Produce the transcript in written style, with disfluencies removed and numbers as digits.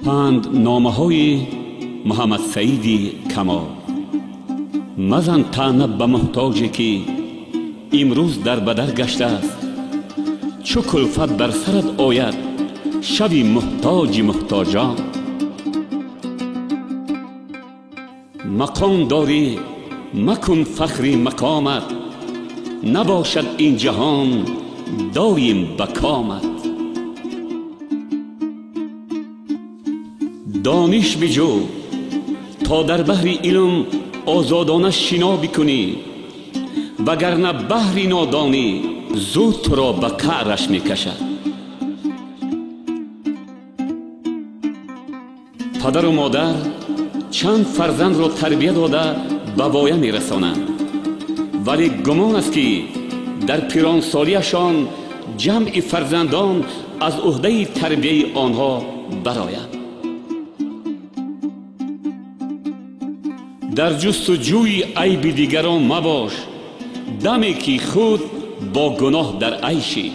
Пандномаҳои Муҳаммадсаиди Камол. Мазан таъна ба муҳтоҷе, ки имрӯз дар ба дар гаштааст. Чу кулфат бар сарат ояд, шави муҳтоҷи муҳтоҷон. Мақом дорӣ, макун фахри мақомат, набошад ин ҷаҳон доим ба комат. Дониш биҷӯ то дар баҳри илм озодона шино бикунӣ, вагарна баҳри нодонӣ зуд туро ба қаъраш мекашад. Падару модар чанд фарзандро тарбия дода ба воя мерасонанд, вале гумон аст, ки дар пиронсолиашон ҷамъи фарзандон аз уҳдаи тарбияи онҳо барояд. Дар ҷустуҷӯи айби дигарон мабош, даме ки худ бо гуноҳ дар айшӣ.